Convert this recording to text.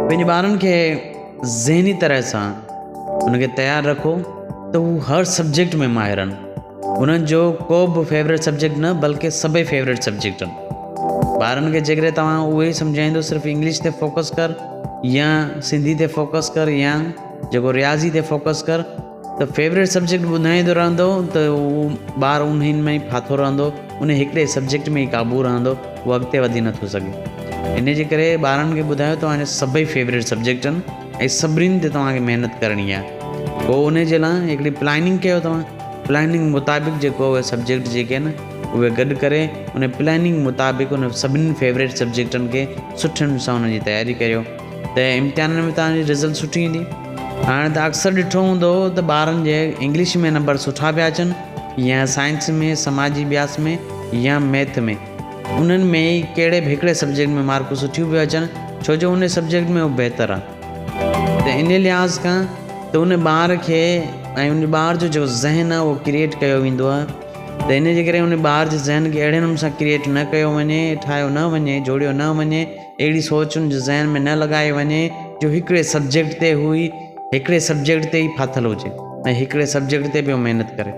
پنهنجي ٻارن کي ذهني طرح سان ان کي تيار رکو ته هو هر سبجيڪٽ ۾ ماهر آهن انهن جو ڪو به فيورٽ سبجيڪٽ نه بلڪه سڀئي فيورٽ سبجيڪٽ آهن ٻارن کي جيڪڏهن توهان اهي ئي سمجهائيندو صرف انگلش تي فوڪس ڪر يا سنڌي تي فوڪس ڪر يا جيڪو رياضي تي فوڪس ڪر ته فيورٽ سبجيڪٽ ٻڌائيندو رهندو ته اهو ٻار انهن ۾ ئي ڦاٿو رهندو ان هڪڙي سبجيڪٽ ۾ ئي قابو رهندو اهو اڳتي وڌي نٿو سگهي ان جي ڪري ٻارن کي ٻڌايو توهان جا سڀئي فيورٽ سبجيڪٽ آهن ۽ سڀني تي توهان کي محنت ڪرڻي آهي پوء ان جي لاء هڪڙي پلاننگ ڪيو توهان پلاننگ مطابق جيڪو اهي سبجيڪٽ جيڪي آهن اهي گڏ ڪري ان پلاننگ مطابق ان سڀني فيورٽ سبجيڪٽن کي سٺي نموني سان انهن جي تياري ڪريو ته امتحانن ۾ توهان جي رزلٽ سٺي ايندي. هاڻي ته اڪثر ڏٺو هوندو ته ٻارن جي انگلش ۾ نمبر سٺا پيا اچن يا سائنس ۾ سماجي اڀياس ۾ يا ميٿ ۾ انهن ۾ ئي ڪهڙي به هڪڙي سبجيڪٽ ۾ مارڪون سٺيون پيون اچن ڇو جو ان سبجيڪٽ ۾ هو بهتر آهي ته ان لحاظ کان ته ان ٻار کي ۽ ان ٻار جو جيڪو ذهن آهي اهو ڪريئيٽ ڪيو ويندو آهي ته ان جي ڪري ان ٻار جي ذهن کي اهڙي نموني سان ڪريئيٽ نه ڪيو وڃي ٺاهيو نه وڃي جوڙيو نه وڃي اهڙي سوچ ان جي ذهن ۾ نه لڳائي وڃي جو هڪڙي سبجيڪٽ تي هو ئي هڪڙي سبجيڪٽ تي ئي ڦاٿل هجي ۽ هڪڙي سبجيڪٽ تي پيو محنت ڪري.